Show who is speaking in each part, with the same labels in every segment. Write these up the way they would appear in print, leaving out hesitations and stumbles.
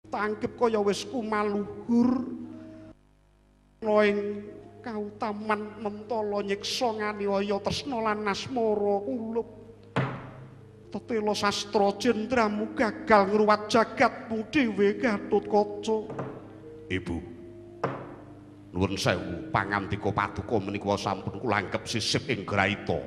Speaker 1: Tanggep kaya wis kumaluhur ing kautaman mentala nyiksa nganiaya tresna lan asmara kulup. Tetela sastra jendramu gagal ngruwat jagatmu dhewe Gatotkaca. Ibu, nuwun sewu pangandika paduka menika sampun kula anggep sisip ing graita.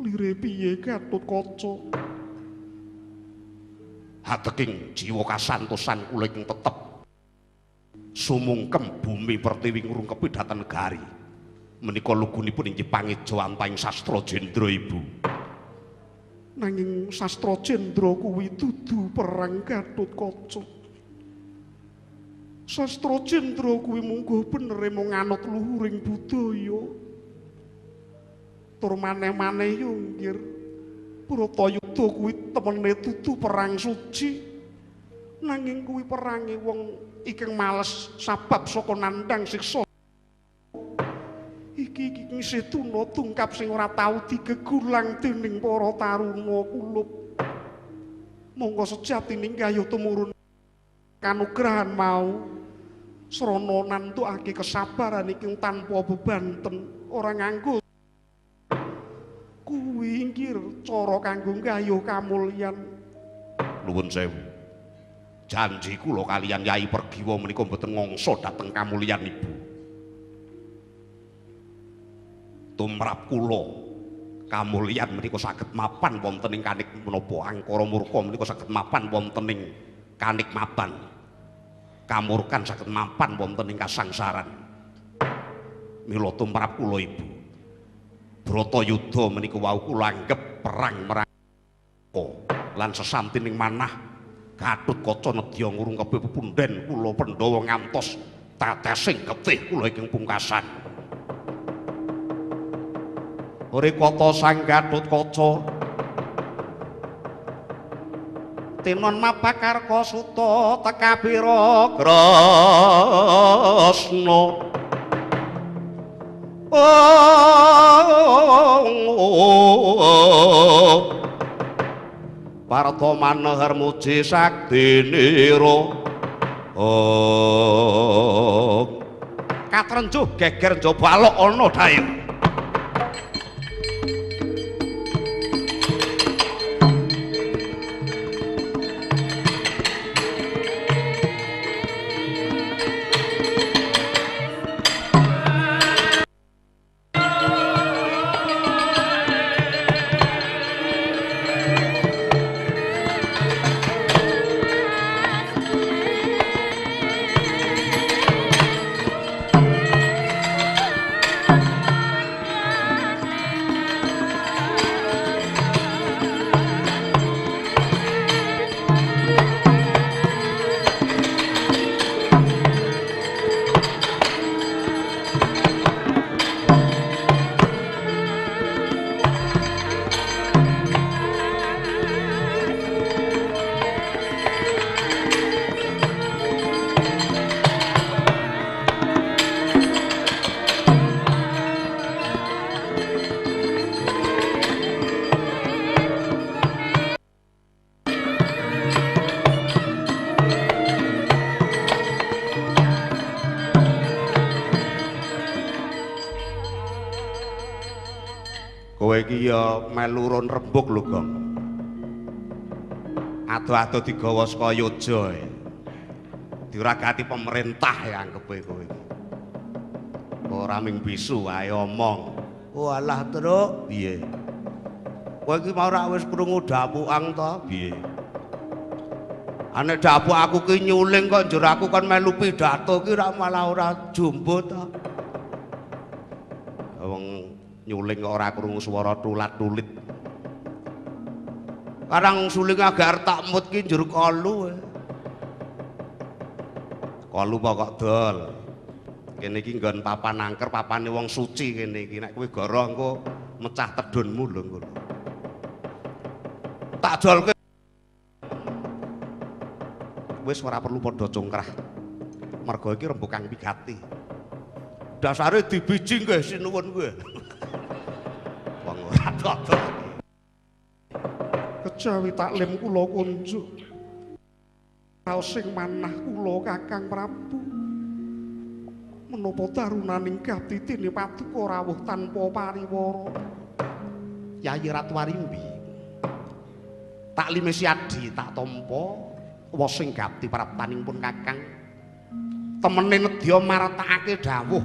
Speaker 1: Lire piye Gatotkaca? Hateking jiwa kasantosan kula ingkang tetep sumungkem bumi pertiwi ngrungkepi dhateng negari. Menika lugunipun inggih pangejawantahing sastra jendra Ibu. Nanging sastra jendra kuwi dudu perang Gatotkaca. Sastra jendra kuwi mungguh benere mung nganut luhuring budaya. Tur maneh-maneh yo nggir Bratayuda kuwi temene dudu perang suci. Nanging kuwi perange wong ingkang males sabab saka nandhang siksa. Iki iki ngisih tuna tungkap sing ora tau digegulang dening para taruna kulup. Monggo sejatine gayuh tumurun kanugrahan mau srana nantukake kesabaran iki tanpa bebanten ora nganggo kuwi inggir cara kanggo gayuh kamulyan. Nuwun sewu. Janji kula kaliyan Yai Pergiwa menika mboten ngongso dhateng kamulyan Ibu. Tumrap kula kamulyan menika saged mapan wonten ing kanik menapa angkara murka menika saged mapan wonten ing kanikmatan. Kamurkan saged mapan wonten ing kasangsaran. Mila tumrap kula Ibu, Bratayuda menika wau kula anggep perang marang lan sesantining manah Gatotkaca nedya ngrungkepi pepundhen kula Pandhawa ngantos tetesing getih kula ingkang pungkasan. Rikata Sang Gatotkaca tinon mabakarka suta tekabira kresna. Parta manehar muji saktinira. Katrenjuh geger njaba alok ana dayo. Kowe iki ya melu urun rembug lho, Gong. Ado-ado digawa saka Yogya. Diragati pemerintah ya anggepe kowe iki. Ora ming bisu wae omong.
Speaker 2: Walah, Truk.
Speaker 1: Piye?
Speaker 2: Kowe iki mau rak wis krungu dapukang to?
Speaker 1: Piye?
Speaker 2: Ane dapuk aku ki nyuling kok njur aku kon melu pidato ki rak malah ora jumbo to.
Speaker 1: Wong nyuling kok ora krungu swara tulat-tulit.
Speaker 2: Karang suling agak tak mut ki njur kolu.
Speaker 1: Kolu pokok dol. Kene iki nggon papan angker, papane wong suci kene iki. Nek kowe goroh engko mecah tedhunmu lho engko.
Speaker 2: Tak dolke.
Speaker 1: Wis ora perlu padha congkrah. Mergo iki rembug kang wigati.
Speaker 2: Dasare dibiji nggih sinuwun kowe.
Speaker 1: Wong ora dodol. Kejawi taklim kula kunjuk. Raos sing manah kula Kakang Prabu. Menapa tarunaning gati dene paduka rawuh tanpa pariwara.
Speaker 2: Yayi Ratu Arimbi. Tak limesi adi tak tampa wosing gati praptaning pun Kakang. Temene nedya martakake dawuh.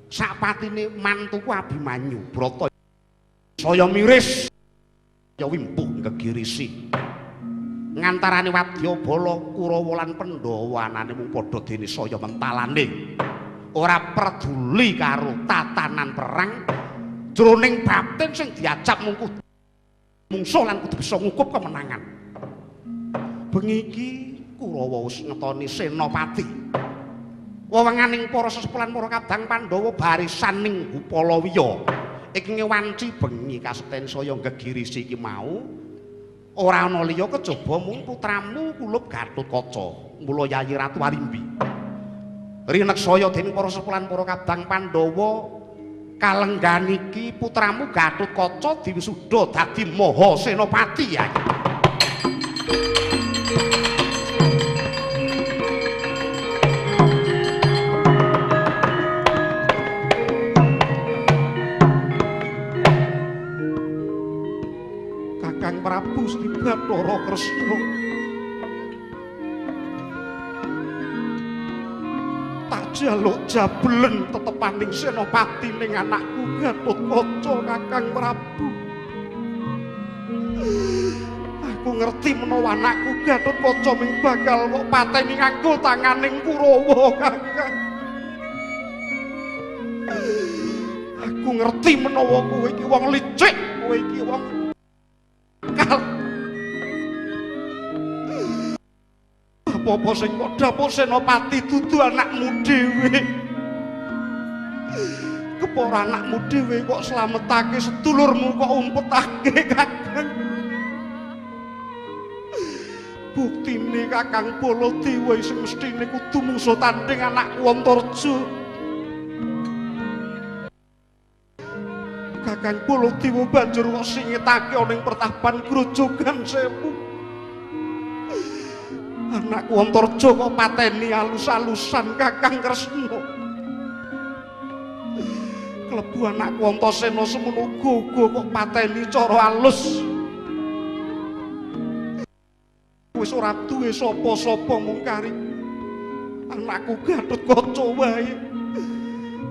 Speaker 2: Sakpatine mantuku Abimanyu Brata saya miris ya wimpuh gegirisi. Ngantarane wadyabala Kurawa lan Pandhawa anane mung padha dene saya mentalane. Ora peduli karo tatanan perang jroning batin sing diacap mung mungsuh lan kudu bisa ngukup kemenangan. Bengi iki Kurawa wis ngetoni senopati. Wewenganing para sesepuh lan para kadang Pandhawa barisan ning Hupalawiya. Iki ngewanci bengi kasekten saya gegirisi iki mau. Ora ana liya kejaba mung putramu Kulup Gatotkaca. Mula Yayi Ratu Arimbi rineksaya dening para sesepuh lan para kadang Pandhawa kalenggan iki putramu Gatotkaca diwisuda dadi Maha Senopati. Yayi.
Speaker 1: Kakang Prabu Sri Bathara Kresna tak jaluk jablen tetepaning senopati ning anakku Gatotkaca. Kakang Prabu, aku ngerti menawa anakku Gatotkaca ming bakal kok pateni nganggo tanganing Kurawa. Kakang, aku ngerti menawa kowe iki wong licik, kowe iki wong akal. Apa-apa sing kok dapuk senopati dudu anakmu dhewe. Kepara anakmu dhewe kok slametake sedulurmu kok umpetake Kakang. Buktine Kakang Baladewa sing mesthine kudu mungsuh tandhing anakku Antarja. Kakang Baladewa banjur kok singitake ana ing pertapan Grojogan Sewu. Anakku Antarja kok pateni alus-alusan Kakang Kresna. Klebu anakku Antasena semono uga kok pateni cara alus. Wis ora duwe sapa-sapa mung kari anakku Gatotkaca wae.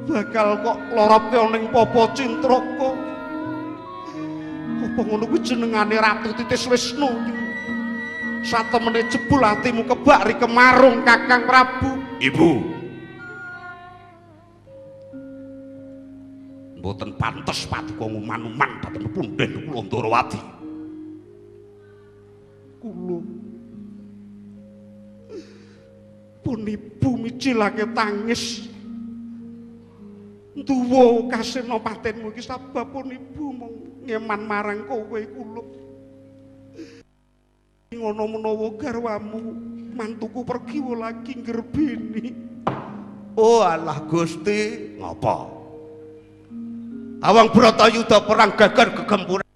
Speaker 1: Bakal kok lorope ana ing papa Cintraka. Apa ngono kuwi jenengane Ratu Titis Wisnu? Satemene jebul atimu kebak ri kemarung Kakang Prabu.
Speaker 2: Ibu, mboten pantes paduka nguman-uman dhateng punden kula Ndarawati.
Speaker 1: Kula pun ibu mijilake tangis duwa kasenopatenmu iki sabab pun ibu mung ngeman marang kowe kula. Ngono menawa garwamu mantuku pergi lagi nggerbeni.
Speaker 2: Oh alah Gusti, ngapa? Awang Bratayuda perang geger gegempuran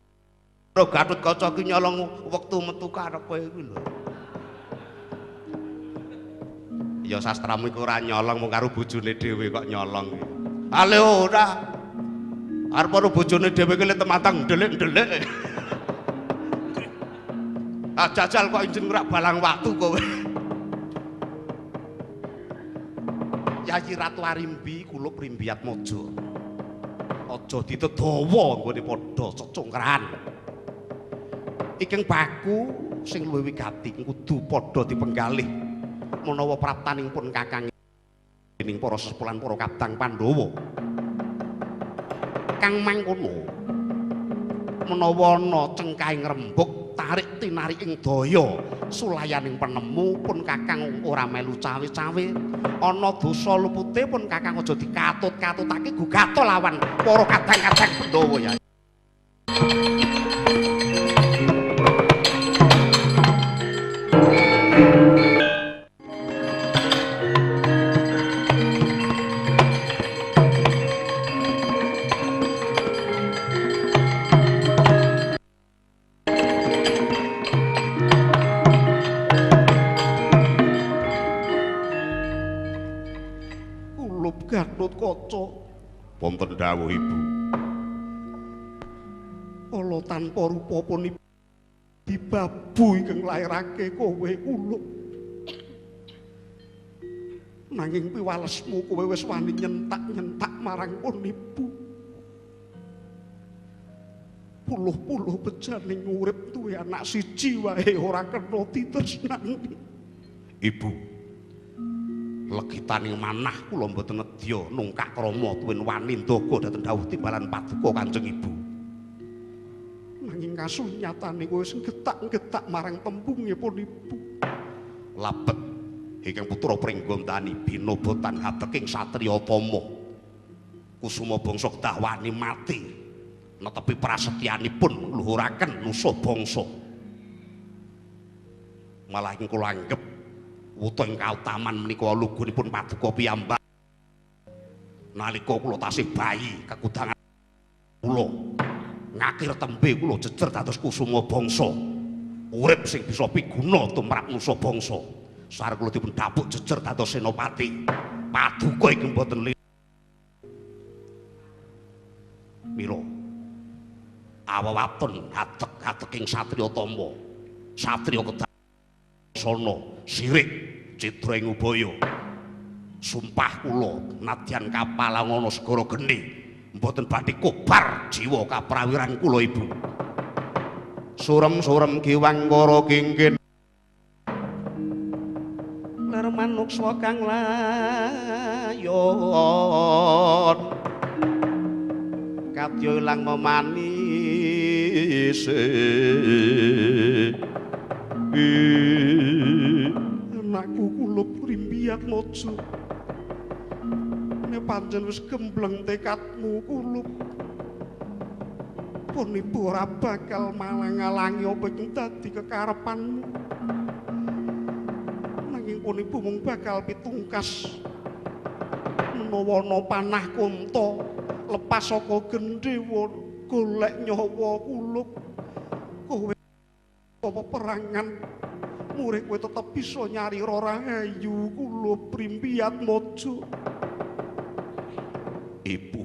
Speaker 2: Gatotkaca ki nyolong wektu metu karepe kuwi lho. Ya sastramu iku ora nyolong mung karo bojone dhewe kok nyolong. Ale ora. Arep karo bojone dhewe ki le temantang ndelik-ndelik. Ah jajal kok injen ora balang waktu kowe. Yayi Ratu Arimbi kulup Rimbiatmaja. Aja ditedawa nggone padha cecungkrahan. Iking baku sing luwih wigati kudu padha dipenggalih menawa praptaning pun Kakang dening para sesepuh lan para kadang Pandhawa. Kang mangkono menawa ana cengkahing rembug tarik tinari ing daya sulayaning penemu pun Kakang ora melu cawe-cawe. Ana dosa lupute pun Kakang aja dikatut-katutake gugato lawan para kadang-kadang Pandhawa ya.
Speaker 1: Gatotkaca.
Speaker 2: Wonten dawuh Ibu.
Speaker 1: Kala tanpa rupa pun dibabu ingkang nglairake kowe kulup. Nanging piwalesmu kowe wis wani nyentak-nyentak marang pun ibu. Puluh-puluh bejaning urip duwe anak siji wae ora kena ditresnani.
Speaker 2: Ibu, legitaning manah kula mboten nedya nungkak krama tuwin wani ndaga dhateng dawuh timbalan paduka Kanjeng Ibu.
Speaker 1: Nanging kasunyatane kowe wis getak-getak marang tembunge pun ibu.
Speaker 2: Labet ingkang putra Pringgondani binobotan hateking satriya tama. Kusuma bangsa kedah wani mati netepi prasetyanipun ngluhuraken nusa bangsa. Malah ing kula anggep wuta ing kautaman menika lugunipun paduka piyambak. Nalika kula tasih bayi kekudangan kula ngakir tembe kula jejer dados kusuma bangsa. Urip sing bisa piguna tumrap nusa bangsa. Sar kula dipun dapuk jejer dados senopati. Paduka iki mboten mila awawaton hadek-hadeking satriya tama. Satriya kedasana sirik cidra ing ubaya. Sumpah kula nadyan kapal ana segara geni mboten badhe kobar jiwa kaprawiran kula Ibu.
Speaker 1: Surem-surem giwang kara kingkin ler manuksa kang layon kadya ilang memanise. Anakku kulup rimbiat mojo. Nek pancen wis gembleng tekadmu kulup, pun ibu ora bakal malang-alangi apa ing dadi kekarepanmu. Nanging pun ibu mung bakal pitungkas menawa ana panah kunta lepas saka gendhewa golek nyawa kulup. Kowe peperangan murih kowe tetep bisa nyari rahayu kulup rimbiat mojo.
Speaker 2: Ibu